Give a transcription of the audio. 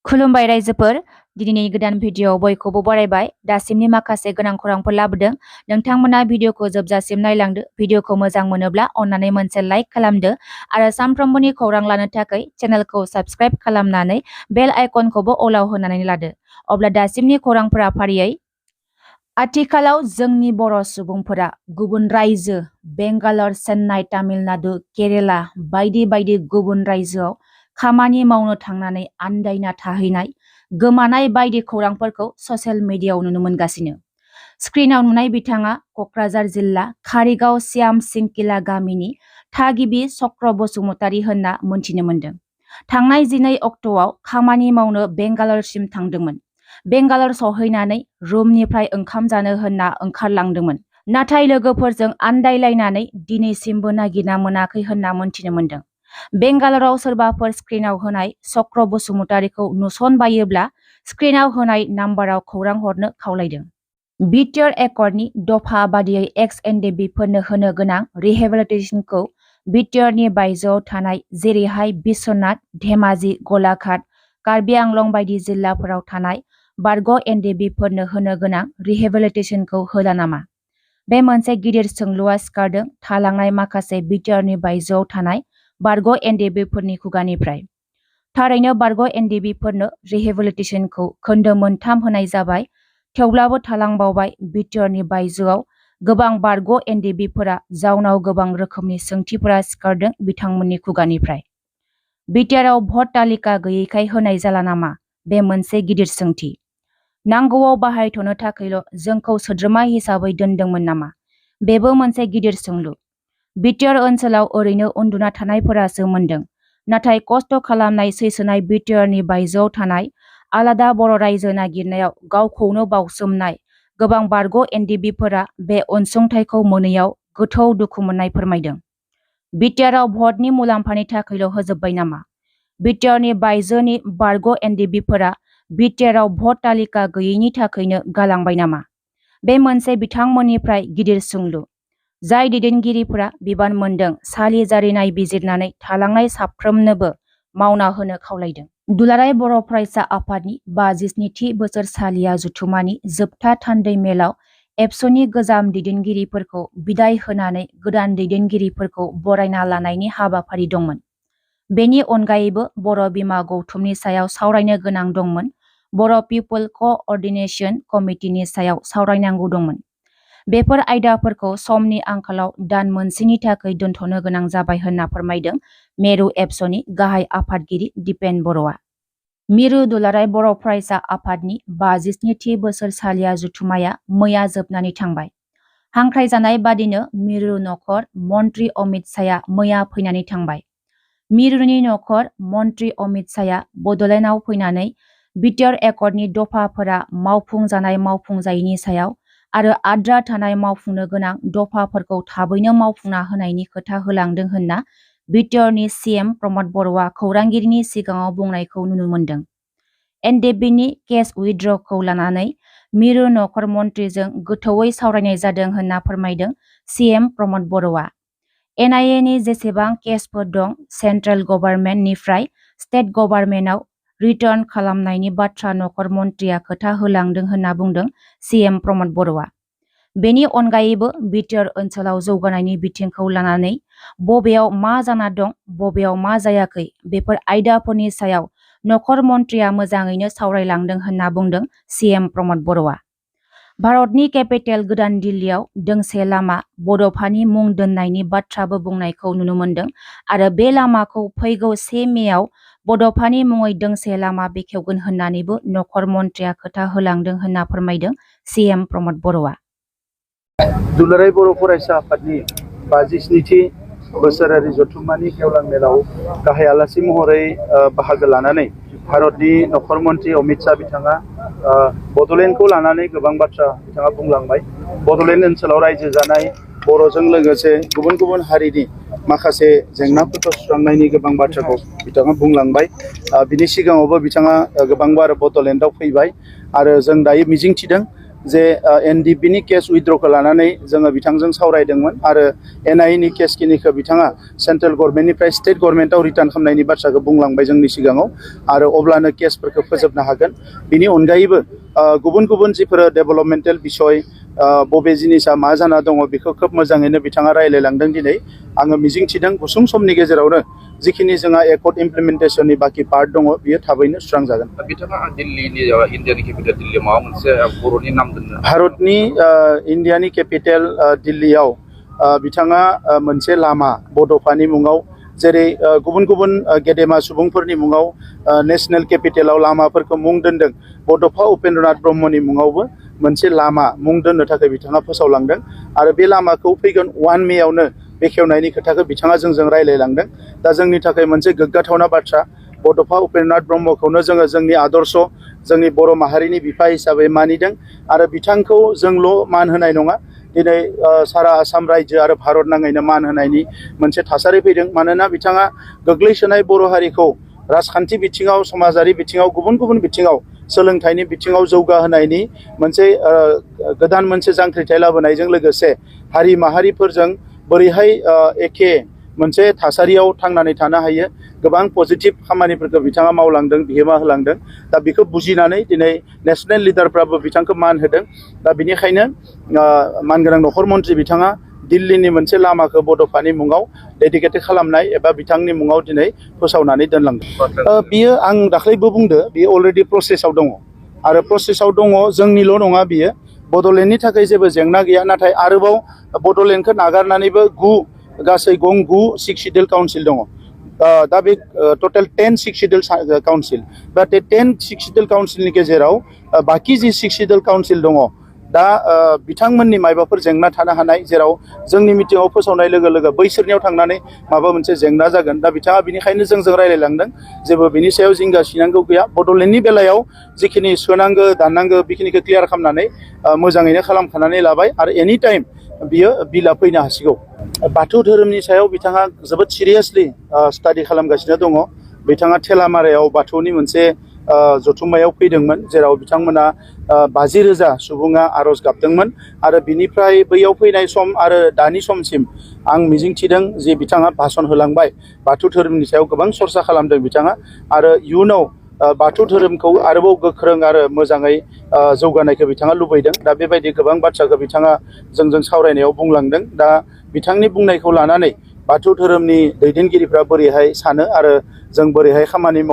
खुलुमबाय रायजोफोर दिनैनि गोदान भिडिअ बयखौबो बरायबाय दासिमनि माखासे गोनां खौरांफोर लाबोदों नोंथांमोना भिडिअखौ जोबजासिम नायलांदो भिडिअखौ मोजां मोनोब्ला अन्नानै मोनसे लाइक खालामदो आरो सानफ्रोमबोनि खौरां लानो थाखाय चेनेलखौ साबस्क्राइब खालामनानै बेल आइकनखौबो अलाव होनानै लादो अब्ला दासिमनि खौरांफोरा फारियै आथिखालाव जोंनि बर' सुबुंफोरा गुबुन रायजो बेंगालर चेन्नाइ तामिलनाडु केरेला बायदि बायदि गुबुन रायजोआव खामानि मावनो थांनानै आन्दायना थाहैनाय गोमानाय बायदि खौरांफोरखौ ससियेल मिडियायाव नुनो मोनगासिनो। स्क्रिनाव नुनाय बिथाङा क'क्राझार जिल्ला कारिगाव सियाम सिंकिला गामिनि थागिबि चक्र बसुमतारी होनना मोनथिनो मोन्दों। थांनाय 12 अक्ट'आव खामानि मावनो बेंगालरसिम थांदोंमोन। बेंगालर सहैनानै रुमनिफ्राय ओंखाम जानो होनना ओंखारलांदोंमोन। नाथाय लोगोफोरजों आन्दायलायनानै दिनैसिमबो नागिरना मोनाखै होनना मोनथिनो मोन्दों। बेंगालराव सोरबाफोर स्क्रिनाव होनाय चक्र बसुमतारीखौ नुसनबायोब्ला स्क्रिनाव होनाय नाम्बाराव खौरां हरनो खावलायदों। BTR एकर्डनि दफा बादियै एक्स एनडेबिफोरनो होनो गोनां रिहेबिलिटेसनखौ BTRनि बायजोआव थानाय जेरैहाय बिश्वनाथ, धेमाजि, गलाघाट, कार्बि आंलं बायदि जिल्लाफोराव थानाय बारग' एनडेबिफोरनो होनो गोनां रिहेबिलिटेसनखौ होला नामा? बे मोनसे गिदिर सोंलुआ सिखारदों थालांनाय माखासे BTRनि बायजोआव थानाय बारग' एनडेबिफोरनि खुगानिफ्राय। थारैनो बारग' एनडेबिफोरनो रिहेबिलिटेसनखौ खोन्दो 3 होनाय जाबाय थेवब्लाबो थालांबावबाय BTRनि बायजोआव गोबां बारग' एनडेबिफोरा जाउनाव गोबां रोखोमनि सोंथिफोरा सिखारदों बिथांमोननि खुगानिफ्राय। BTRआव भट तालिका गैयैखाय होनाय जाला नामा? बे मोनसे गिदिर सोंथि। नांगौआव बाहायथ'नो थाखायल' जोंखौ सोद्रोमा हिसाबै दोनदोंमोन नामा? बेबो मोनसे गिदिर सोंलु। BTR ओनसोलाव ओरैनो उन्दुना थानायफोरासो मोनदों। नाथाय खस्थ' खालामनाय सैसोनाय BTRनि बायजोआव थानाय आलादा बर' रायजो नागिरनायाव गावखौनो बावसोमनाय गोबां बारग' एनडेबिफोरा बे अनसुंथाइखौ मोनैयाव गोथौ दुखु मोननाय फोरमायदों। BTRआव भटनि मुलाम्फानि थाखायल' होजोब्बाय नामा? BTRनि बायजोनि बारग' एनडेबिफोरा BTRआव भट तालिका गैयैनि थाखायनो गालांबाय नामा? बे मोनसे बिथांमोननिफ्राय गिदिर सोंलु। जाय दैदेनगिरिफोरा बिबान मोनदों सालिजारि नायबिजिरनानै थालांनाय साफ्रोमनोबो मावना होनो खावलायदों। दुलाराय बर' फरायसा आफादनि 57थि बोसोरसालिया जथुम्मानि जोबथा थान्दै मेलाव एबसुनि गोजाम दैदेनगिरिफोरखौ बिदाय होनानै गोदान दैदेनगिरिफोरखौ बरायना लानायनि हाबाफारि दंमोन। बेनि अनगायैबो बर' बिमा गौथुमनि सायाव सावरायनो गोनां दंमोन। बर' पिपल क'अर्डिनेशन कमिटिनि सायाव सावरायनांगौ दंमोन। बेफोर आयदाफोरखौ समनि आंखालाव दान मोनसेनि थाखाय दोनथ'नो गोनां जाबाय होनना फोरमायदों मेरु एबसुनि गाहाय आफादगिरि दिपेन बर'आ। मिरु दुलाराय बर' फरायसा आफादनि 57थि बोसोरसालिया जथुम्माया मैया जोबनानै थांबाय। हांख्रायजानाय बादिनो मिरु नखर मन्त्रि अमित शाहया मैया फैनानै थांबाय। मिरुनि नखर मन्त्रि अमित शाहया बड'लेण्डआव फैनानै BTR एकर्डनि दफाफोरा मावफुंजानाय मावफुंजायैनि सायाव आरो आद्रा थानाय मावफुंनो गोनां दफाफोरखौ थाबैनो मावफुंना होनायनि खोथा होलांदों होनना BTRनि CM प्रमद बर'आ खौरांगिरिनि सिगाङाव बुंनायखौ नुनो मोन्दों। एनडेबिनि केस उइथड्र'खौ लानानै मिरु नखर मन्त्रिजों गोथौवै सावरायनाय जादों होनना फोरमायदों CM प्रमद बर'आ। NIAनि जेसेबां केसफोर दं सेन्ट्रेल गभर्नमेन्टनिफ्राय स्टेट गभर्नमेन्टआव रिटार्न खालामनायनि बाथ्रा नखर मन्त्रिया खोथा होलांदों होनना बुंदों CM प्रमद बर'आ। बेनि अनगायैबो BTR ओनसोलाव जौगानायनि बिथिंखौ लानानै बबेयाव मा जाना दं बबेयाव मा जायाखै बेफोर आयदाफोरनि सायाव नखर मन्त्रिया मोजाङैनो सावरायलांदों होनना बुंदों CM प्रमद बर'आ। भारतनि केपिटेल गोदान दिल्लीयाव दोंसे लामा बड'फानि मुं दोननायनि बाथ्राबो बुंनायखौ नुनो मोन्दों आरो बे लामाखौ फैगौ 1 मेआव बड'फानि मुङै दोंसे लामा बेखेवगोन होननानैबो नखर मन्त्रिया खोथा होलांदों होनना फोरमायदों CM प्रमद बर'आ। दुलाराय बर' फरायसा आफादनि 57थि बोसोरारि जथुम्मानि गेवलां मेलाव गाहाय आलासि महरै बाहागो लानानै भारतनि नखर मन्त्रि अमित शाह बिथाङा बड'लेण्डखौ लानानै गोबां बाथ्रा बिथाङा बुंलांबाय। बड'लेण्ड ओनसोलाव रायजो जानाय बर'जों लोगोसे गुबुन गुबुन हारिनि माखासे जेंनाफोरखौ सुस्रांनायनि गोबां बाथ्राखौ बिथाङा बुंलांबाय। बिनि सिगाङावबो बिथाङा गोबांबार बड'लेण्डआव फैबाय आरो जों दायो मिजिंथिदों जे NDP नि केस उइथड्रखौ लानानै जोङो बिथांजों सावरायदोंमोन आरो NI नि केस खिनिखौ बिथाङा सेन्ट्रेल गभर्नमेन्टनिफ्राय स्टेट गभर्नमेन्टआव रिटार्न खालामनायनि बाथ्राखौ बुंलांबाय जोंनि सिगाङाव आरो अब्लानो केसफोरखौ फोजोबनो हागोन। बिनि अनगायैबो गुबुन गुबुन जिफोर डेभेलपमेन्टेल बिसय बबे जिनिसा मा जाना दङ बेखौ खोब मोजाङैनो बिथाङा रायलायलांदों दिनै। आङो मिजिंथिदों गुसुं समनि गेजेरावनो जिखिनि जोंहा एकर्ड इमप्लिमेन्टेसननि बाखि पार्ट दङ बियो थाबैनो सुस्रांजागोन। बिथाङा दिल्लीनि इन्डियानि केपिटेल दिल्लीयाव माबा मोनसे बर'नि नाम दोननो भारतनि इन्डियानि केपिटेल दिल्लीयाव बिथाङा मोनसे लामा बड'फानि मुङाव जेरै गुबुन गुबुन गेदेमा सुबुंफोरनि मुङाव नेशनेल केपिटेलाव लामाफोरखौ मुं दोनदों बड'फा उपेन्द्रनाथ ब्रह्मनि मुङावबो मोनसे लामा मुं दोननो थाखाय बिथाङा फोसावलांदों आरो बे लामाखौ फैगोन 1 मेयावनो बेखेवनायनि खोथाखौ बिथाङा जोंजों रायलायलांदों। दा जोंनि थाखाय मोनसे गोग्गाथावना बाथ्रा बड'फा उपेन्द्रनाथ ब्रह्मखौनो जोङो जोंनि आदर्श जोंनि बर' माहारिनि बिफा हिसाबै मानिदों आरो बिथांखौ जोंल' मान होनाय नङा दिनै सारा आसाम रायजो आरो भारत नाङैनो मान होनायनि मोनसे थासारि फैदों। मानोना बिथाङा गोग्लैसोनाय बर' हारिखौ राजखान्थि बिथिङाव समाजारि बिथिङाव गुबुन गुबुन बिथिङाव सोलोंथाइनि बिथिङाव जौगाहोनायनि मोनसे गोदान मोनसे जांख्रिथाय लाबोनायजों लोगोसे हारि माहारिफोरजों बोरैहाय एखे मोनसे थासारियाव थांनानै थानो हायो गोबां पजिटिभ खामानिफोरखौ बिथाङा मावलांदों बिहोमा होलांदों। दा बेखौ बुजिनानै दिनै नेशनेल लिडारफ्राबो बिथांखौ मान होदों। दा बिनिखायनो मानगोनां नखर मन्त्रि बिथाङा दिल्लीनि मोनसे लामाखौ बड'फानि मुङाव डेडिकेटेड खालामनाय एबा बिथांनि मुङाव दिनै फोसावनानै दोनलांदों। बियो आं दाख्लैबो बुंदो बियो अलरेडि प्रसेसआव दङ आरो प्रसेसआव दङ जोंनिल' नङा बियो बड'लेण्डनि थाखाय जेबो जेंना गैया। नाथाय आरोबाव बड'लेण्डखौ नागारनानैबो गासै 9 सिक्स सिडिउल काउन्सिल दङ। दा बे टटेल 10 सिक्स सिडिउल काउन्सिल बा 10 सिक्स सिडिउल काउन्सिलनि गेजेराव बाखि जि सिक्स सिडिउल काउन्सिल दङ दा बिथांमोननि मायबाफोर जेंना थानो हानाय जेराव जोंनि मिटिङाव फोसावनाय लोगो लोगो बैसोरनियाव थांनानै माबा मोनसे जेंना जागोन। दा बिथाङा बिनिखायनो जोंजों रायलायलांदों जेबो बिनि सायाव जिंगा सिनांगौ गैया। बड'लेण्डनि बेलायाव जिखिनि सोनांगौ दाननांगौ बेखिनिखौ क्लियार खालामनानै मोजाङैनो खालामखानानै लाबाय आरो एनि टाइम बियो बिला फैनो हासिगौ। बाथौ धोरोमनि सायाव बिथाङा जोबोद सिरियासलि स्टाडि खालामगासिनो दङ। बिथाङा थेलामारायाव बाथौनि मोनसे जथुम्मायाव फैदोंमोन जेराव बिथांमोना 50,000 सुबुङा आर'ज गाबदोंमोन आरो बिनिफ्राय बैयाव फैनाय सम आरो दानि समसिम आं मिजिंथिदों जे बिथाङा भाषण होलांबाय बाथौ धोरोमनि सायाव गोबां सरसा खालामदों बिथाङा आरो इयुनाव बाथौ धोरोमखौ आरोबाव गोख्रों आरो मोजाङै जौगानायखौ बिथाङा लुबैदों। दा बेबायदि गोबां बाथ्राखौ बिथाङा जोंजों सावरायनायाव बुंलांदों। दा बिथांनि बुंनायखौ लानानै बाथौ धोरोमनि दैदेनगिरिफ्रा बोरैहाय सानो आरो जों बोरैहाय खामानि